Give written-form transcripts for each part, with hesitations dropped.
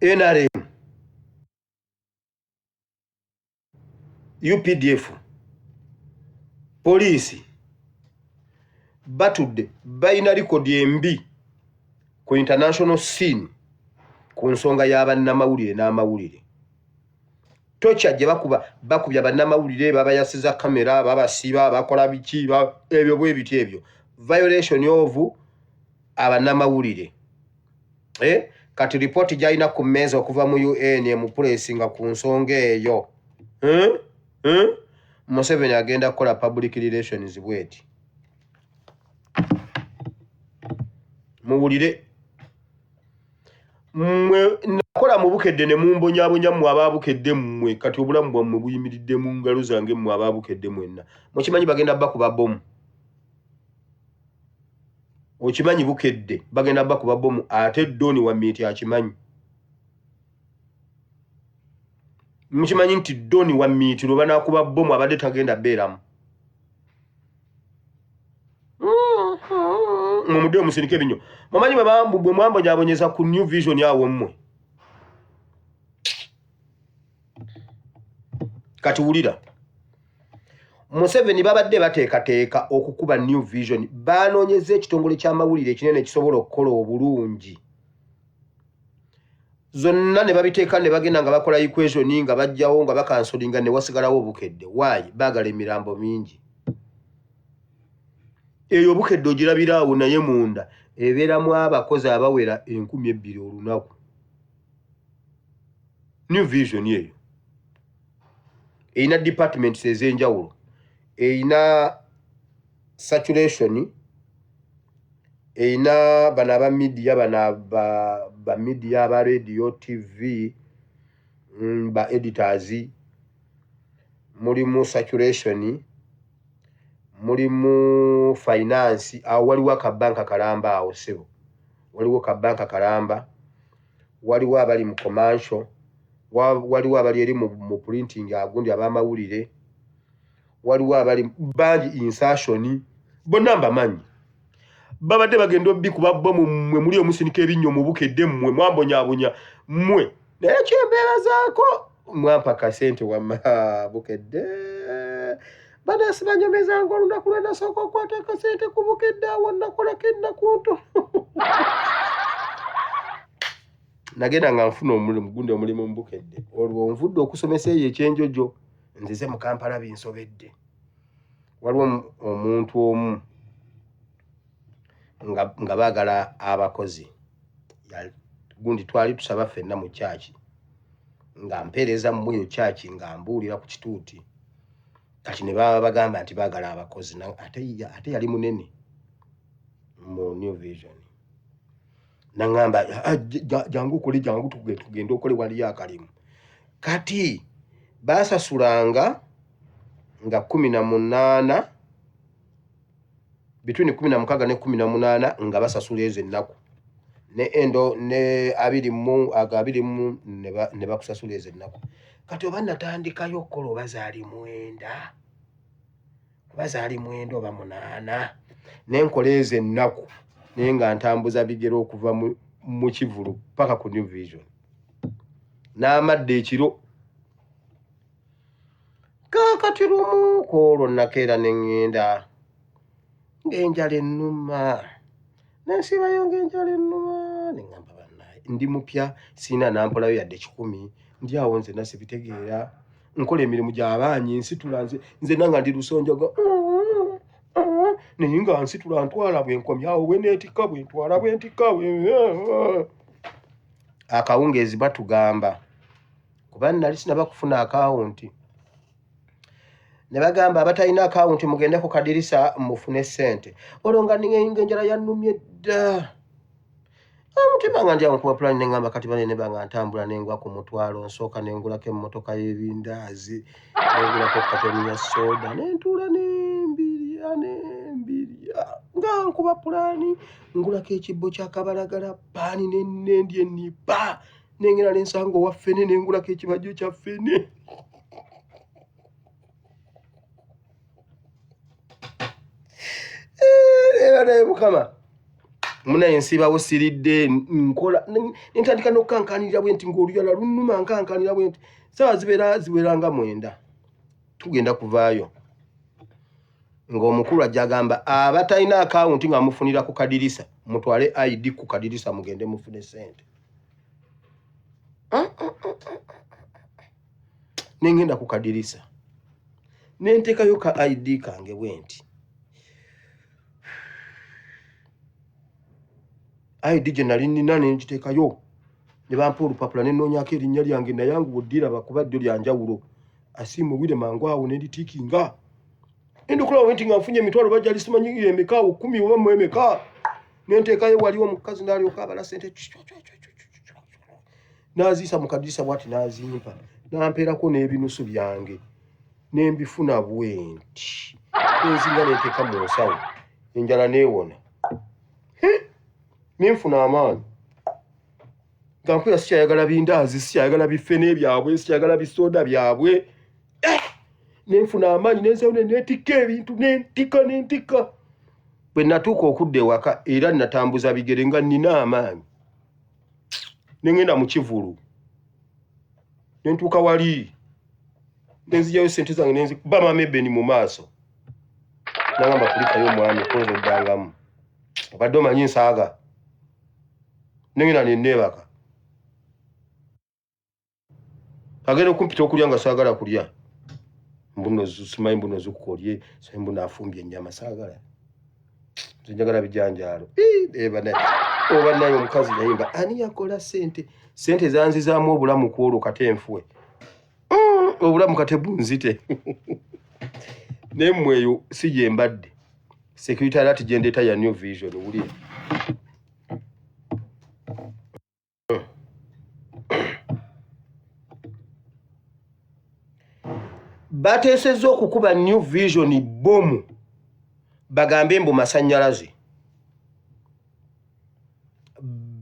NRM, UPDF, poliisi batudde balina likodi embi ku international scene ku nsonga y'abannamawulire n'amawulire. Tokya gye bakuba, bakubya bannamawulire, babayasiza kamera, babasiba, bakola biki, ebyo bwe biti, ebyo violation of abannamawulire. Eh? Kati ripooti gy'alina ku mmeeza okuva mu UN emupulesinga ku nsonga eyo. Eh? Eh? Museveni agenda kukola public relations bweti. Muwulire. Mmwe nakola mu Bukedde ne mumbonyabonya mmwe aba Bukedde mmwe, kati obulamu bwammwe buyimiridde mu ngalo zange mmwe aba Bukedde mwenna. Mukimanyi bagenda bakuba bbomu. Okimanyi Bukedde bagenda bakuba bbomu, ate Doni wa Miiti akimanyi. Mukimanyi nti Doni wa Miiti lwe banaakuba bbomu abadde tagenda beeramu. Mumudde omusindike ebinyo. Mumanyi bwe mwambonyabonyeza ku New Vision awo mmwe. Kati wulira. Museveni babadde bateekateeka okukuba New Vision, banoonyeza ekitongole ky'amawulire ekinene ekisobola okukola obulungi. Zonna ne babiteeka ne bagenda nga bakola equation nga bajjawo nga bakansolinga ne wasigalawo Bukedde. Why? Baagala emirambo mingi. Eyo Bukedde ogirabira awo, naye munda ebeeramu abakozi abawera 2000 olunaku. New Vision eyo erina departments ez'enjawulo, erina saturation, erina bano aba media, bano ba media aba radio, TV, ba editors, mulimu saturation, mulimu finance. Awo waliwo akabanka kalamba awo ssebo, waliwo kabanka kalamba, waliwo abali mu commercial, waliwo abali eri mu printing agundi ab'amawulire, waliwo abali bangi insertion, bonna mbamanyi. Babadde bagenda obikuba bbomu mmwe muli omusinika ebinnyo mu Bukedde mmwe mwambonyaabonya mmwe, naye kyembeerazaako mwampa kasente wamma Bukedde. Banasi banyomezanga olunaku lwe nasooka okukwata akasente ku Bukedde, awo nakolako ennaku ntono. Nagenda nga nfuna omulimu gundi, omulimu mu Bukedde. Olwo nvudde okusomesa eyo ekyenjojo, nzize mu Kampala binsobedde. Waliwo omuntu omu nga baagala abakozi, gundi twali tusaba ffenna mu kyaki, nga mpeereza mu eyo kyaki, nga mbuulira ku kituuti. Kati ne baba bagamba nti baagala abakozi, ate yali munene mu New Vision. Naŋŋamba, jangu okole, jangu tugende okole, waliyo akalimu. Kati baasasulanga nga 18, between 16 ne 18, nga basasula ezo ennaku ne endo ne abiri mu aga abiri mu ne bakusasula ezo ennaku. Kati oba natandikayo okukola oba zaali 9, oba zaali 9 oba 8, nenkola ezo ennaku, naye nga ntambuza bigere okuva mu kivulu paka ku New Vision n'amadde ekiro. Kaakati lumu kwolwo nakeera ne ŋŋenda ng'enjala ennuma, nensiibayo ng'enjala ennuma, ne ŋŋamba bannaye ndi mupya, sirina nampolayo yadde 100, ndi awo nze nasibitegeera, nkola emirimu gy'abaanyi, nsitula nze nanga ndi lusonjogo, naye nga nsitula ntwala bwe nkomyawo, bwe neetikka, bwe ntwala, bwe ntikka. Akawungeezi batugamba, kuba nali sinaba kufuna akawunti, ne bagamba abatalina akawunti mugende ku kadirisa mufune ssente. Olwo nga enjala yannumye dda omutima, nga ndi awo nkuba pulani, ne ŋŋamba kati banene banga ntambula nengwa ku mutwalo, nsooka nengulako emmotoka y'ebindaazi, nengulako katoni ya soda, nentuula nembirya nembirya, nga nkuba pulani, ngulako ekibbo kya kabalagala paani nendya enipa, nengenda nensanga owa ffene, nengulako ekibajjo kya ffene. Era naye Mukama Munaye nsiibawo siridde, nkola nentandika n'okukankanirira bwe nti ng'oluyala lunnuma, nkankanira bwe nti saawa zibeera ziwera nga 9, tugenda kuvaayo ng'omukulu ajja agamba abatalina akawunti nga mufunira ku kadirisa mutwale ID ku kadirisa mugende mufune sente. Nengenda ku kadirisa nentekayo ka ID kange bwe nti ID gye nali nina nengiteekayo ne bampa olupapula ne nnoonyaako erinnya lyange nayanguwa oddiraba kuba ddyo lya njawulo asiimuwire mangu awo ne nditiikinga enda okulaba nti nga nfunye emitwalo bajja lisimanyi emeka awo 10 oba mu emeka nenteekayo waliwo omukazi n'alyoka abala sente n'aziisa mu kadirisa bwati n'azimpa n'ampeerako n'ebinusu byange nembifuna bwenti nenzinga nenteeka mu nsawo enjala neewona nenfuna amaanyi nga mpulira sikyayagala bindaazi, sikyayagala bifene byabwe, sikyayagala bisoda byabwe. Nenfuna amaanyi nensawo nenetikka ebintu nentikka nentikka. Bwe natuuka okudda ewaka era natambuza bigere nga nnina amaanyi nengenda mu kivulu nentuuka wali nenzijayo sente zange nenzikuba maama Ebeni mu maaso nagamba kulikayo omwami konza oddangamu obadde omanyi nsaaga nengenda neneebaka agenda okumpita okulya nga saagala kulya mbuno simanyi mbuno zukukolye simanyi mbuno afumbye ennyama saagala nze njagala bijanjaalo. Oba naye omukazi yayimba ani yakola sente sente zanzizaamu obulamu ku olwo kate nfuwe obulamu kate bunzite naye mmwe eyo si gye mbadde. Security alert gye ndeeta ya New Vision wulira. Bateesezza okukuba New Vision bomu bagambe mbu masannyalaze,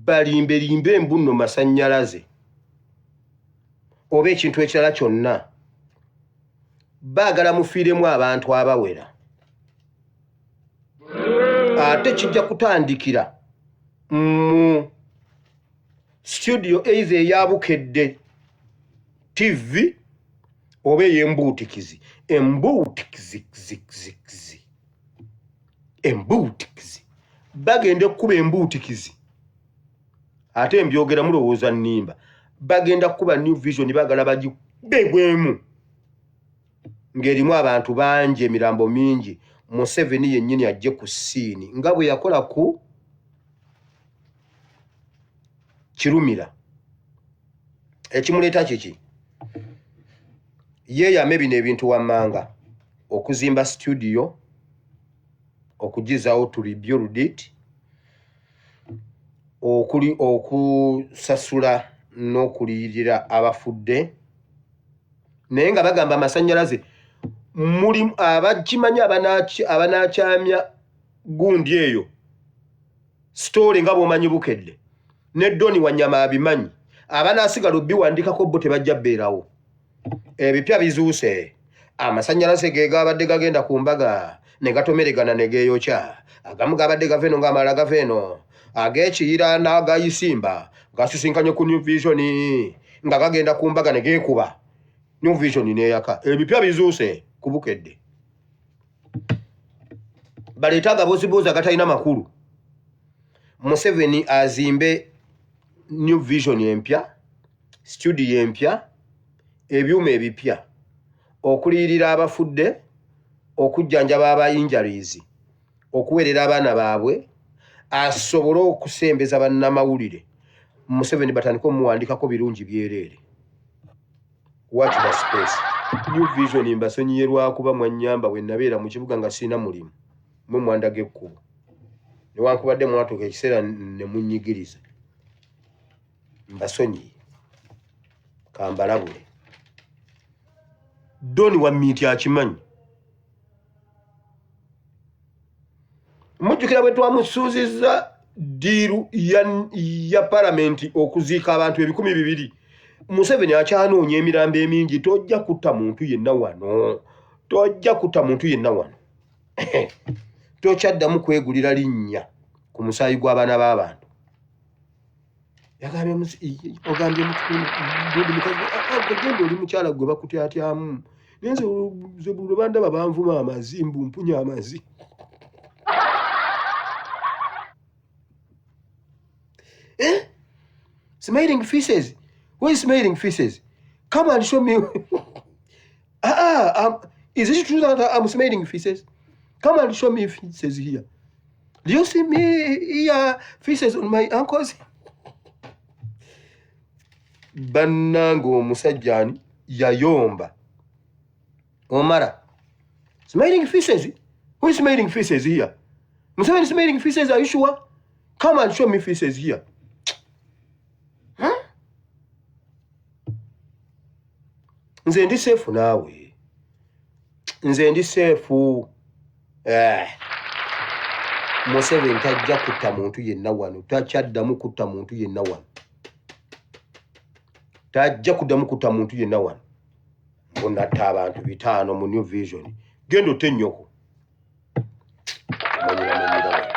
balimbelimbe mbu nno masannyalaze oba ekintu ekirala kyonna. Baagala mufiiremu abantu abawera ate kijja kutandikira mu studio either eya Bukedde TV oba ey'embuutikizi embuutikizikizikizi embuutikizi bagenda okukuba embuutikizi ate mbyogera mulowooza nnimba. Bagenda kukuba New Vision, baagala bagibegwemu ng'erimu abantu bangi, emirambo mingi. Museveni yennyini ajje ku scene nga bwe yakola ku Kirumira. Ekimuleeta kiki? Yeeyame bino ebintu wammanga: okuzimba studio, okugizaawo, to rebuild it, okuli okusasula n'okuliyirira abafudde. Naye nga bagamba amasannyalaze mulimu abakimanyi abanaakyamya gundi eyo story nga bw'omanyi Bukedde ne Doni Wanyama abimanyi, abanaasigala obiwandikako bo tebajja bbeerawo. Ebipya bizuuse, amasannyalaze ge gabadde gagenda ku mbaga ne gatomeregana ne geeyokya. Agamu gabadde gava eno ng'amalala gava eno, ag'ekiyira n'agayisimba gasisinkanye ku New Vision nga gagenda ku mbaga ne geekuba, New Vision neeyaka. Ebipya bizuuse ku Bukedde. Baleete agaboozibuuzi agatalina makulu. Museveni azimbe New Vision empya, studio empya, ebyuma ebipya, okuliyirira abafudde, okujjanjaba aba injuries, okuweerera abaana baabwe, asobole okusembeza bannamawulire. Museveni batandike omuwandikako birungi byereere. Watch the space. New Vision mbasonyiye lwakuba mwannyamba we nabeera mu kibuga nga sirina mulimu, mwe mwandaga ekkubo newankubadde mwatuuka ekiseera ne munnyigiriza. Mbasonyiye, kambalabule. Doni Wamminti akimanyi. Mujjukira bwe twamusuuzizza ddiiru ya palamenti okuziika abantu 2000. Museveni akyanoonya emirambo emingi. Tojja kutta muntu yenna wano, tojja kutta muntu yenna wano, tokyaddamu kwegulira linnya. Ku musaayi gw'abaana b'abantu. Yagambye ogambye mukazi genda oli mukyala gwe bakutyatyamu, naye nze buli lwe bandaba banvuma amazi, mbu mpunya amazi. Eh? Smiling faces. Who is smiling faces? Come and show me. Ah, is it true that I'm smiling faces? Come and show me faces here. Do you see me here, faces on my ankles? Bannange, omusajja ani yayomba omara. Smiling faces. Who is smiling faces here? Museveni smiling faces, are you sure? Come and show me faces here. Huh? Nze ndi safe naawe, nze ndi safe. Eh. Museveni tajja kutta muntu yenna wano, takyaddamu kutta muntu yenna wano, tajja kuddamu kutta muntu yenna wano. Mbunatta abantu 500 mu New Vision, genda otte nnyoko. Manyira, manyira wano.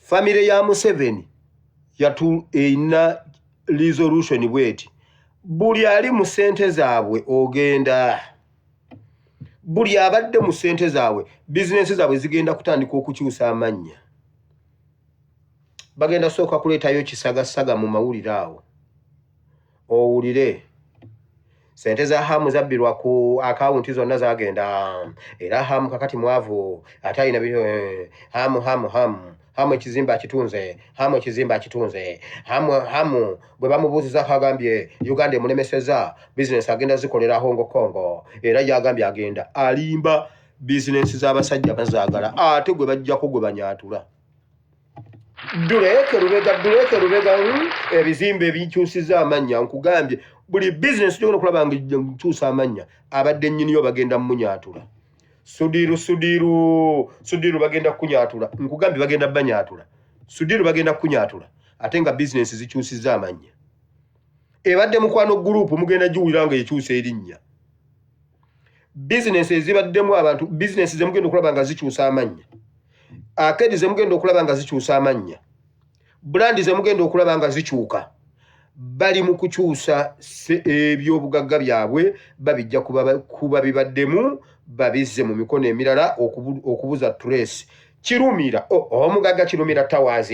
Famire ya Museveni yatu erina resolution bweti: buli ali mu ssente zaabwe ogenda, buli abadde mu ssente zaabwe, bizinensi zaabwe zigenda kutandika okukyusa amannya. Bagenda sooka kuleetayo kisagasaga mu mawulire awo owulire sente za Hamu zabbirwa ku akawunti zonna zagenda, era Hamu kakati mwavu ate alina Hamu, Hamu, Hamu, Hamu ekizimbe akitunze, Hamu ekizimbe akitunze. Hamu, Hamu bwe bamubuuzizako agambye Uganda emulemeseza, bizinesi agenda zikolera Hong Kong, era yagambye agenda alimba. Bizinesi z'abasajja bazaagala, ate gwe bajjako gwe banyaatula. Duleeke Lubega, Duleeke Lubega, ebizimbe bikyusiza amannya. Nkugambye, buli bizinesi gyogenda okulaba nga nkyusa amannya, abadde nnyiniyo bagenda mumunyaatula. Sudiru, Sudiru, Sudiru bagenda kukunyaatula. Nkugambye, bagenda banyaatula. Sudiru bagenda kukunyaatula, ate nga bizinesi zikyusiza amannya. Ebadde Mukwano Group mugenda giwulira nga ekyusa erinnya. Bizinesi ezibaddemu abantu, bizinesi zemugenda okulaba nga zikyusa amannya, arcade zemugenda okulaba nga zikyusa amannya, brand zemugenda okulaba nga zikyuka, bali mu kukyusa ebyobugagga byabwe, babijja kuba bibaddemu, babizze mu mikono emirala okubuza trace. Kirumira, omugagga Kirumira Towers,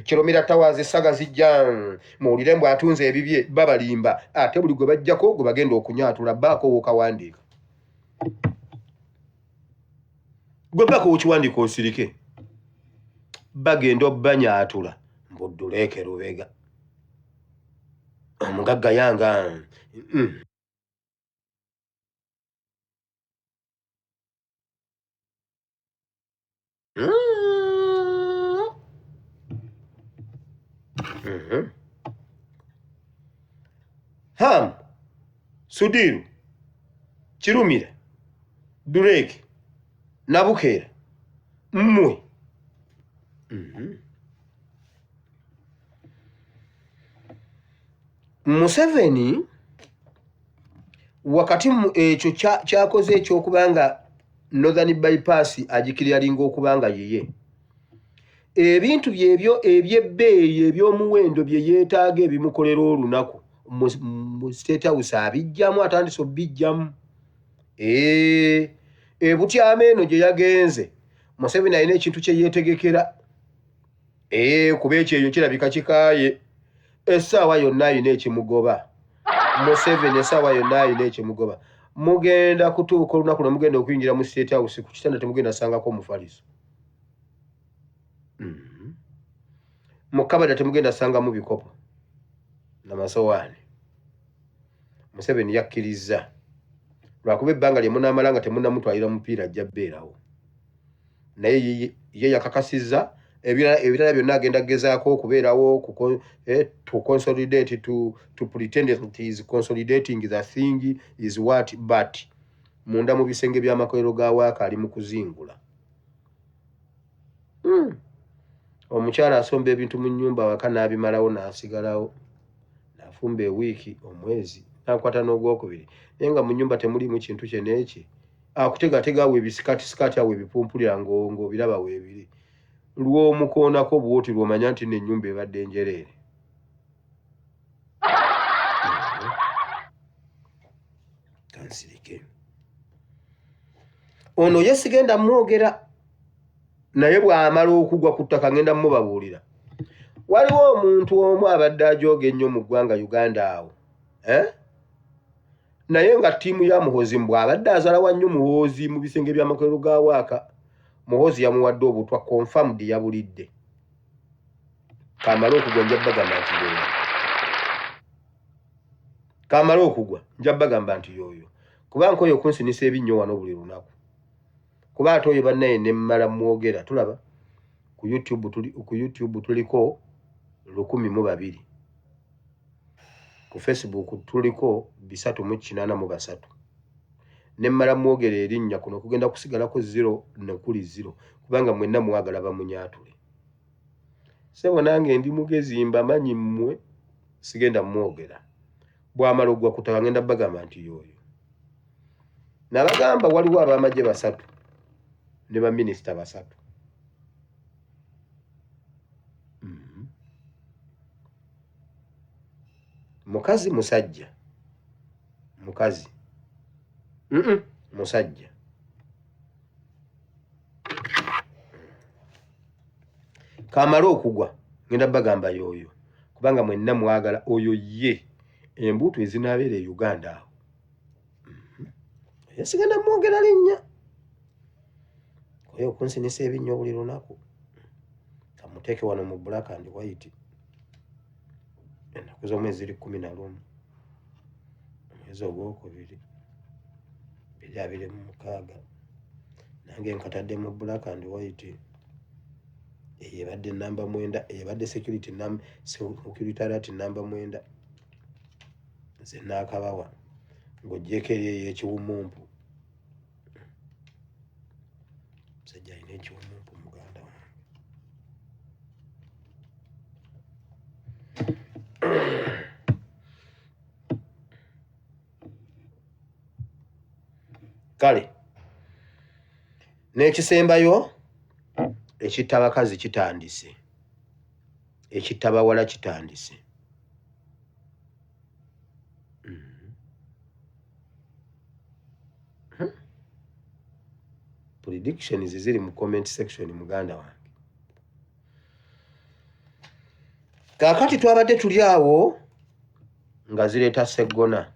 Kirumira Towers saga zijja muwulire mbw atunze ebibye. Babalimba, ate buli gwe bajjako gwe bagenda okunyaatula. Baako wookawandiika, gwe baako wokiwandiika osirike, bagenda obbanyaatula. Mbudduleeke Lubega omugagga yanga. Ham, Sudiru, Kirumira, Durek, Nabukeera, mmwe. Museveni wakati mu ekyo kyakoze ekyokuba nga Northern Bypass agikiryalinga okuba nga yeye, ebintu byebyo ebyebbeeyi eby'omuwendo bye yeetaaga ebimukolera olunaku mu State House abijjamu, atandise obijjamu. Ebutyama eno gye yagenze, Museveni alina ekintu kye yeetegekera. Kuba ekyeyo kirabika kikaaye, essaawa yonna alina ekimugoba. Museveni essaawa yonna alina ekimugoba. Mugenda kutuuka olunaku lwe mugenda okuyingira mu State House, ku kitanda temugenda sangako omufaliso. Mu kabada temugenda sangamu bikopo namasowaani. Museveni yakkiriza lwakuba ebbanga lye munaamala nga temunnamutwalira mupiira ajja bbeerawo, naye ye yakakasizza ebirala byonna agenda kugezaako okubeerawo to consolidate, to pretend that he is consolidating the thing is what, but munda mu bisenge by'amakolero ga waaka ali mu kuzingula. Omukyala asomba ebintu mu nnyumba waka n'abimalawo n'asigalawo n'afumba ewiiki, omwezi. Nakwata n'ogwokubiri, naye nga mu nnyumba temuliimu kintu kyena eki akutegatega awo ebisikaati sikaati awo ebipumpulira ng'obiraba weebiri. Lw'omukoonako bw'oti lw'omanya nti nno ennyumba ebadde njereere. Kansirike. Ono ye sigenda mwogera, naye bw'amala okugwa ku ttaka ngenda mubabuulira. Waliwo omuntu omu abadde ajooga ennyo mu ggwanga Uganda awo, eh? Naye nga ttiimu ya Muhoozi mbu abadde azalawa nnyo Muhoozi mu bisenge by'amakolero ga waaka. Muhoozi yamuwadde obutwa, confirmed, yabulidde. Kamale okugwa nja bagamba nti yoyo. Kamale okugwa nja bagamba nti yoyo, kuba nkoyo okunsinisa ebinnyo wano buli lunaku. Kuba ate oyo bannaye nemmala mwogera, tulaba ku YouTube, tuli ku YouTube tuliko 1002, ku Facebook tuliko 383. Nemmala mwogera erinnya kuno kugenda kusigalako 0 nekuli 0, kubanga mwenna mwagala bamunyatule. Sebo nange ndi mugezi, mbamanyi mmwe, sigenda mwogera. Bwamala ogwa kutaka ngenda bagamba nti yoyo. Nabagamba waliwo abamagye 3 ne baminisita 3. Mukazi musajja, mukazi musajja. Kamale okugwa ngenda bagamba yoyo, kubanga mwenna mwagala oyo ye embuutu ezinaabeera e Uganda awo. Sigenda mwogera linnya, oyo okunsinisa ebinnyo buli lunaku. Kamuteeke wano mu black and white. Ennaku z'omwezi ziri 11 omwezi ogwokubiri 2026. Nange nkatadde mu black and white. Eyo ebadde namba 9, ebadde security security alert namba 9 nze naakabawa, ng'oggyeko eri ey'ekiwumumpu. Musajja alina ekiwumumpu, muganda wange. Kale n'ekisembayo, ekitta abakazi kitandise, ekitta bawala kitandise. Predictions ziri mu comment section, muganda wange. Kaakati twabadde tuli awo nga zireeta Seggona.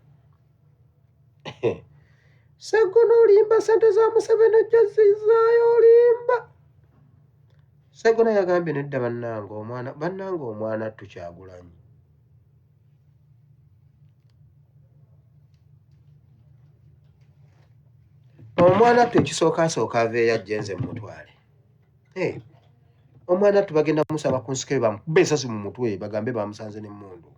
Seggona olimba, sente za Museveni ojja zizaayo, olimba. Seggona yagambye nedda bannange, omwana bannange, omwana tukyagulanyi. Omwana ttu ekisooka asooka aveeyo ajje nze mumutwale. Omwana ttu bagenda musaba ku nsiko eyo, bamukube ensasi mu mutwe, bagambe bamusanze n'emmundu.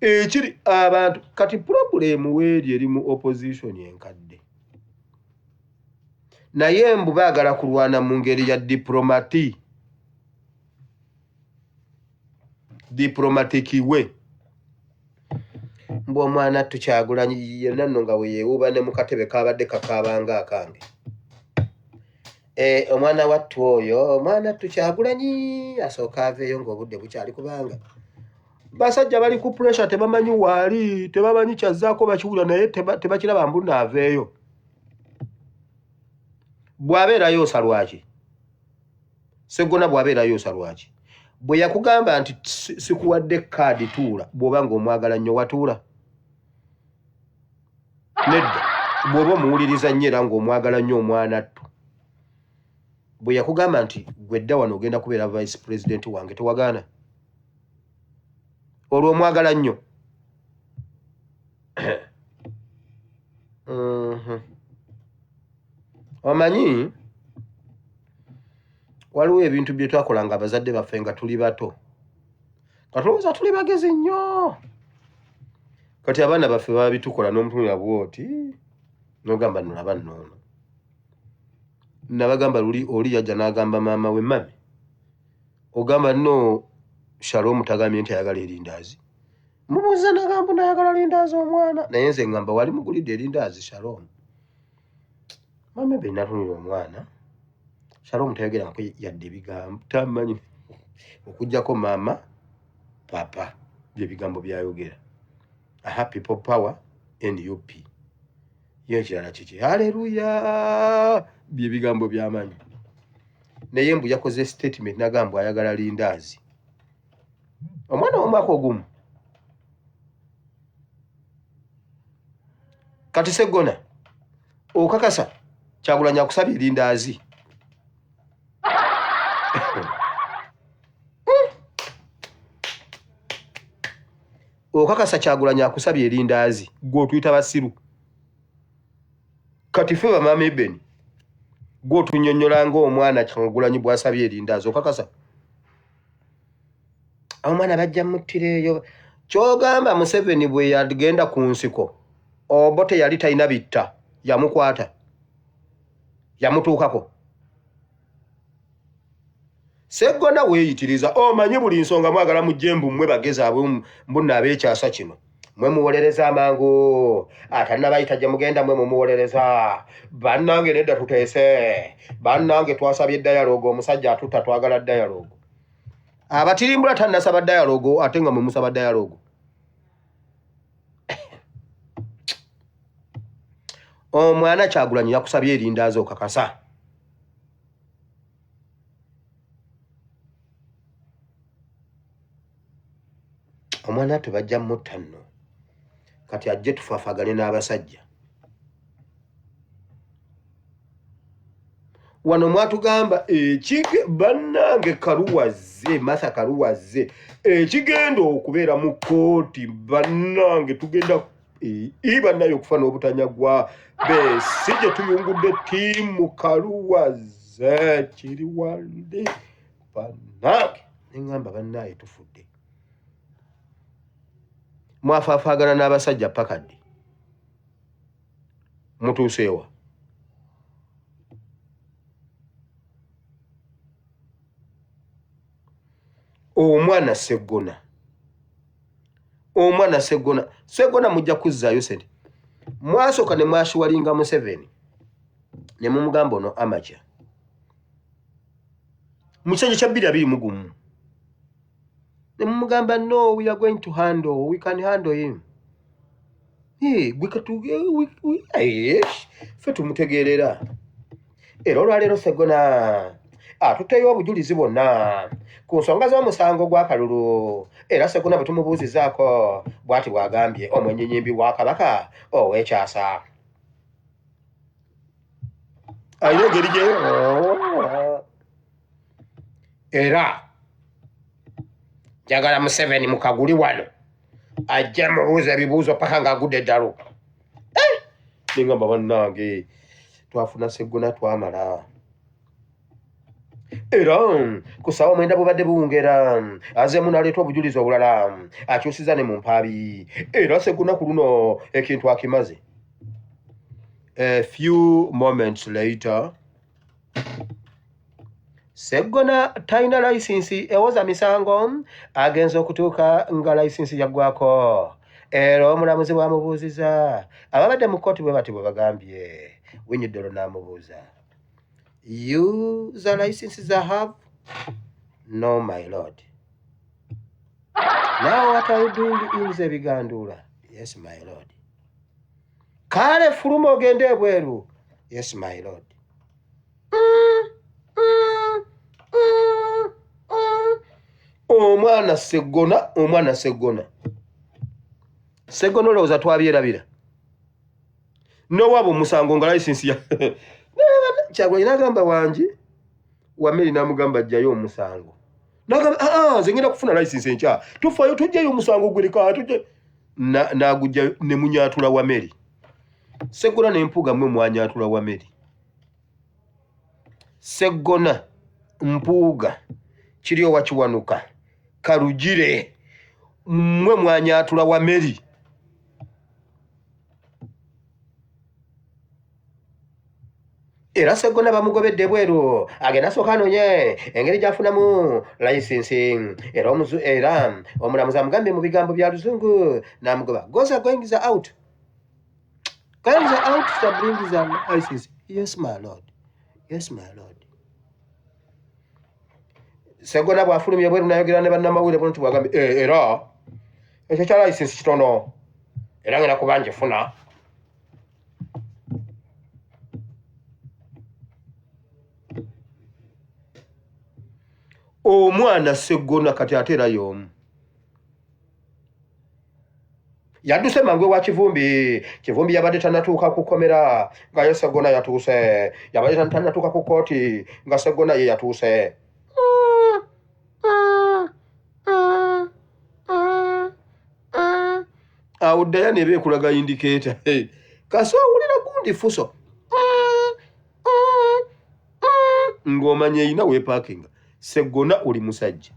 Ekiri abantu kati problem weeri eri mu opposition enkadde, naye mbu baagala kulwana mu ngeri ya diplomatic we. Mbu omwana tukyagulanyi yenna nno nga we yeewuuba ne mu katebe kabadde kakaabanga akange. Omwana wattu oyo, omwana tukyagulanyi asooka aveeyo ng'obudde bukyali, kubanga basajja bali ku pressure, tebamanyi waali, tebamanyi kyazzaako, bakiwulira naye tebakiraba. Mbu naaveeyo, bw'abeerayo osa lwaki? Seggona bw'abeerayo osa lwaki? Bwe yakugamba nti sikuwadde kaadi tuula, bw'oba ng'omwagala nnyo watuula? Nedda. Bw'oba omuwuliriza nnyo era ng'omwagala nnyo omwana ttu, bwe yakugamba nti gwe dda wano ogenda kubeera vice president wange, tewagaana? Olwo omwagala nnyo. Omanyi waliwo ebintu bye twakolanga abazadde baffe nga tuli bato, nga tulowooza tuli bagezi nnyo. Kati abaana baffe babitukola n'omutunula bwoti n'ogamba nolaba nnoono. Nabagamba luli oli yajja n'agamba maama we, "Mummy, ogamba no Shalom tagambye nti ayagala erindaazi. Mubuuza nagamba nayagala lindaazi omwana. Naye nze ngamba wali mugulidde erindaazi Shalom. Mama be natunira omwana. Shalom tayogerangako yadde ebigambo tamanyi okuggyako maama papa bye bigambo byayogera. Aha people power NUP. Ye ekirala kiki? Haleluya bye bigambo byamanyi. Naye mbu yakoze statement nagamba ayagala lindaazi. Omwana w'omwaka ogumu. Kati Seggona okakasa Kyagulanyi akusabye erindaazi. Okakasa Kyagulanyi akusabye erindaazi gwe otuyita basiru. Kati ffe bamaama Ebeni gwe otunyonyola ng'omwana Kyagulanyi bw'asabye erindaazi okakasa? Omwana bajja muttira eyo. Ky'ogamba Museveni bwe yagenda ku nsiko Obote yali talina bitta yamukwata yamutuukako. Seggona weeyitiriza omanyi buli nsonga mwagala mujje mbu mmwe bagezi abo mbu nno ab'ekyasa kino mwe muwolereza amangu atannabayita gye mugenda mwe mumuwolereza. Bannange nedda tuteese, bannange twasabye dialogue, omusajja atutta twagala dialogue. Abatirimbula tannasaba dialogue ate nga mwe musaba dialogue. Omwana Kyagulanyi yakusabye erindaazi okakasa. Omwana tebajja mutta nno kati ajje tufaafagane n'abasajja wano mwatugamba ekige bannange kaluwazze Martha Kaluwazze ekigenda okubeera mu kkooti bannange tugenda bannaye okufa n'obutanyagwa Besigye tuyungudde ttiimu Kaluwazze kiri wali bannange neŋŋamba bannaaye tufudde mwafaafaagana n'abasajja paka ddi mutuuseewa omwana Seggona omwana Seggona Seggona mujja kuzzaayo sente mwasooka ne mwashuwalinga Museveni ne mumugamba ono amacha mu kisanja kya 2021 ne mumugamba no we are going to handle we can handle him gwe katu ffe tumutegeerera era olwaleero Seggona atutteyo obujulizi bwonna ku nsonga z'omusango gw'akalulu era Seggona bwe tumubuuzizaako bw'ati bw'agambye omwenyinyimbi wa Kabaka ow'ekyasa alina engeri gye era njagala Museveni mukaguli wano ajja mubuuza ebibuuzo paka ng'agudde eddalu. Nengamba bannange twafuna Seggona twamala era ku ssaawa 9 bubadde buwungera azeemu n'aleeta obujulizi obulala akyusiza ne mu mpaabi era Seggona ku luno ekintu akimaze. A few moments later Seggona talina layisinsi ewoza misango agenze okutuuka nga layisinsi yaggwako era omulamuzi bw'amubuuziza ababadde mu kkooti bwe bati bwe bagambye Winyiddolo n'amubuuza you the licenses I have? No my lord. Now what are you doing in the Bigandula? Yes my lord. Kale fuluma ogende ebweru. Yes my lord. Omwana Seggona omwana Seggona Seggona olowooza twabyerabira nowaaba omusango nga layisinsi ya Kyagulanyi n'agamba wangi Wameri n'amugamba ajjayo omusango n'agamba aa nze ngenda kufuna layisinsi enkya tufaayo tujjayo omusango gwereka tujja n'agujjayo ne munyatula Wameri Seggona ne Mpuuga mwe mwanyatula Wameri Seggona Mpuuga kiri owa Kiwanuka Karugire mmwe mwanyatula Wameri Era Sseggona bamugobedde ebweru agenda asooka anoonye engeri gy'afunamu layisinsi era omuzu era omulamuzi amugambye mu bigambo bya luzungu n'amugoba goes are going is out going is out to bring the license. Yes my lord, yes my lord. Sseggona bw'afulumye ebweru n'ayogera ne bannamawulire buno nti bw'agambye eh, era ekyo kya layisinsi kitono era ngenda kuba ngifuna. Omwana Sseggona kati ate era y'omu yadduse mangu ewa Kivumbi. Kivumbi yabadde tanatuuka ku kkomera nga ye Sseggona yatuuse, yabadde tanatuuka ku kkooti nga Sseggona ye yatuuse. Awo Dayana eba ekulaga indikeeta kasi owulira gundi fuso ng'omanya erina weepakinga. Sseggona oli musajja,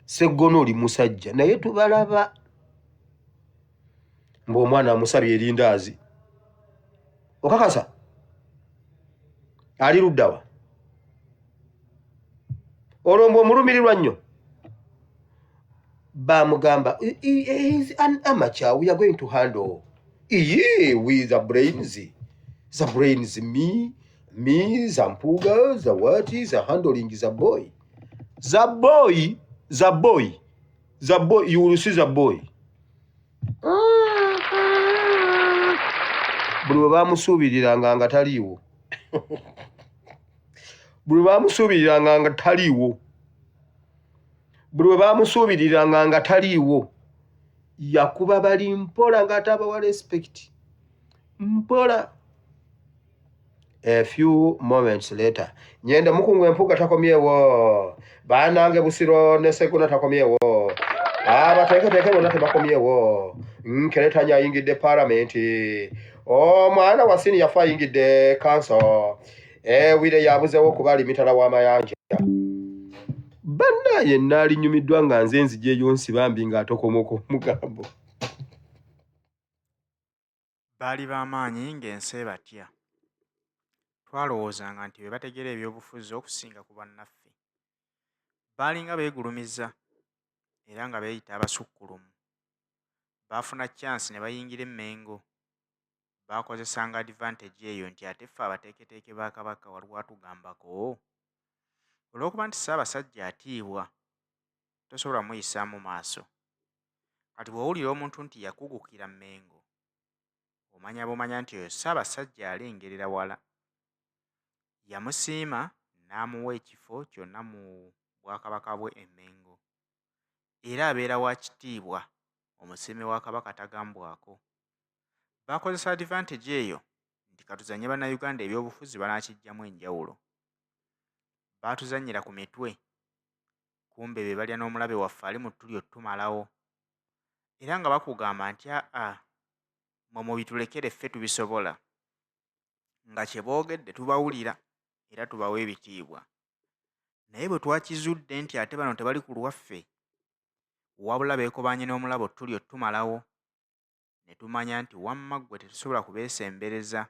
Sseggona oli musajja, naye tubalaba mbu omwana amusabye erindaazi. Okakasa ali luddawa? Olwo mbu omulumirirwa nnyo bamugamba is an amateur, we are going to handle iye with the brains, the brains me me the mpuga the what the handling the boy, the boy, the boy, the boy, you will see the boy. Buli bwe bamusuubiriranga nga taliiwo, buli bwe bamusuubiriranga nga taliiwo, buli bwe bamusuubiriranga nga taliiwo, yakuba bali mpola ng'ate abawa respect mpola. A few moments later, nyenda mukungu empuga takomyewo, banange Busiro ne Segona takomyewo, abateeketeeke bonna tebakomyewo. Nkeretanya ayingidde palamenti, omwana wa sini yafa ayingidde kanso, ewire yabuzewo kuba ali mitala w'amayanja. Bannaye naalinyumiddwa nga nze nzija eyo nsibambi ng'atokomoka omugambo. Baali ba maanyi ng'ensi ebatya. Twalowoozanga nti be bategeera ebyobufuzi okusinga ku bannaffe. Baalinga beegulumiza era nga beeyita abasukkulumu. Baafuna chance ne bayingira e Mmengo. Baakozesanga advantage eyo nti ate ffe abateeketeeke ba Kabaka waliwo atugambako? Olw'okuba nti Ssaabasajja atiibwa, tosobola muyisaamu maaso. Kati bw'owulira omuntu nti yakugukira Mmengo, omanya bumanya nti oyo Ssaabasajja alengerera wala. Yamusiima n'amuwa ekifo kyonna mu Bwakabaka bwe e Mmengo. Era abeera wa kitiibwa, omusiime wa Kabaka tagambwako. Baakozesa advantage eyo nti katuzannye Bannayuganda ebyobufuzi banaakiggyamu enjawulo. Baatuzannyira ku mitwe, kumbe be balya n'omulabe waffe ali mu ttuli ottumalawo. Era nga bakugamba nti aa mmwe mubitulekere ffe tubisobola. Nga kye boogedde tubawulira era tubawa ebitiibwa. Naye bwe twakizudde nti ate bano tebali ku lwaffe, wabula beekobaanye n'omulabe ottuli ottumalawo, ne tumanya nti wamma ggwe tetusobola kubeesembereza,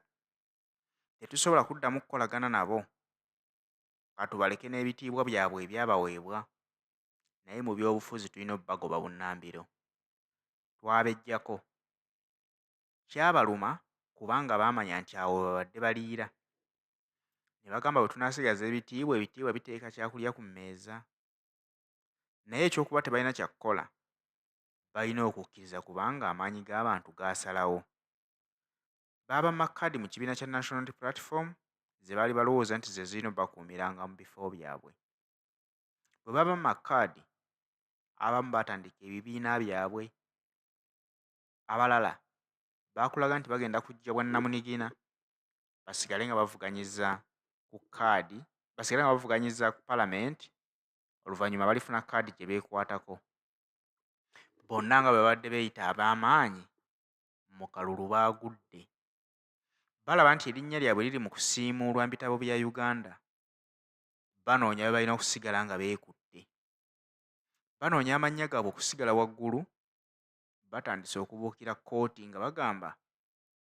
tetusobola kuddamu kukolagana nabo, ka tubaleke n'ebitiibwa byabwe ebyabaweebwa, naye mu byobufuzi tulina obbagoba bunnambiro. Twabeggyako. Kyabaluma kubanga baamanya nti awo we babadde baliira. Ne bagamba bwe tunaasigaza ebitiibwa, ebitiibwa biteeka kyakulya ku mmeeza. Naye eky'okuba tebalina kya kukola, balina okukkiriza kubanga amaanyi g'abantu gaasalawo. Baabamma kkaadi mu kibiina kya National Unity Platform ze baali balowooza nti ze zirina obakuumiranga mu bifo byabwe. Bwe baabamma kkaadi, abamu baatandika ebibiina byabwe, abalala baakulaga nti bagenda kujja bwannamunigina basigale nga bavuganyiza ku kkaadi, basigale nga bavuganyiza ku palamenti oluvannyuma balifuna kkaadi gye beekwatako. Bonna nga bwe babadde beeyita ab'amaanyi mu kalulu baagudde. Balaba nti erinnya lyabwe liri mu kusiimuulwa mu bitabo bya Uganda. Banoonya we balina okusigala nga beekutte. Banoonya amannya gaabwe okusigala waggulu. Batandise okubuukira kkooti nga bagamba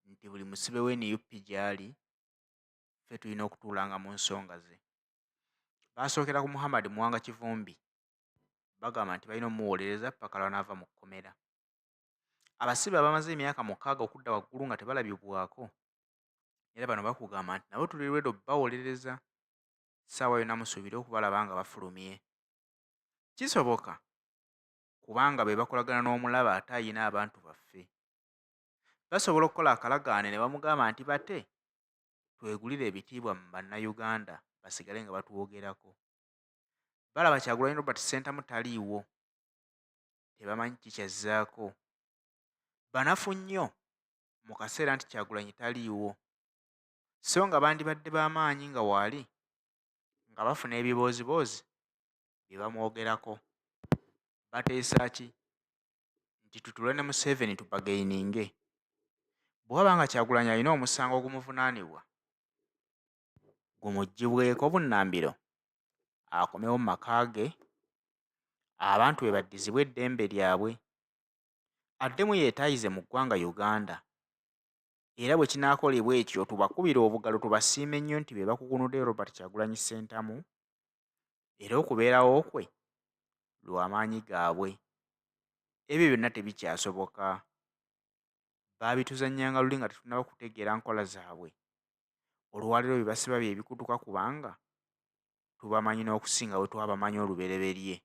nti buli musibe wa nup gy'ali ffe tulina okutuulanga mu nsonga ze. Baasookera ku Muhammad Muwanga Kivumbi, bagamba nti balina omuwolereza ppaka lw'anaava mu kkomera. Abasibe abamaze emyaka 6 okudda waggulu nga tebalabibwako era bano bakugamba nti nabo tuli ready obbawolereza, ssaawa yonna musuubire okubalaba nga bafulumye. Kisoboka kubanga be bakolagana n'omulabe ate ayina abantu baffe. Basobola okukola akalagaane ne bamugamba nti bate twegulire ebitiibwa mu Bannayuganda basigale nga batwogerako. Balaba Kyagulanyi Robert Ssentamu taliiwo, tebamanyi ki ky'azzaako. Banafu nnyo mu kaseera nti Kyagulanyi taliiwo, so nga bandibadde ba maanyi nga waali nga bafuna ebibooziboozi bye bamwogerako. Bateesa ki? Nti tutuule ne Museveni tubagaininge. Bwe waba nga Kyagulanyi alina omusango ogumuvunaanibwa, gumuggyibweko bunnambiro akomewo mu maka ge, abantu be baddizibwe eddembe lyabwe, addemu yeetaayize mu ggwanga Uganda. Era bwe kinaakolebwa ekyo tubakubire obugalo tubasiime nnyo nti be bakukunudde Robert Kyagulanyi Ssentamu era okubeerawo kwe lwa maanyi gaabwe. Ebyo byonna tebikyasoboka. Baabituzannyanga luli nga tetunnaba kutegeera nkola zaabwe. Olwaleero bye basiba bye bikutuka kubanga tubamanyi n'okusinga bwe twabamanyi olubereberye.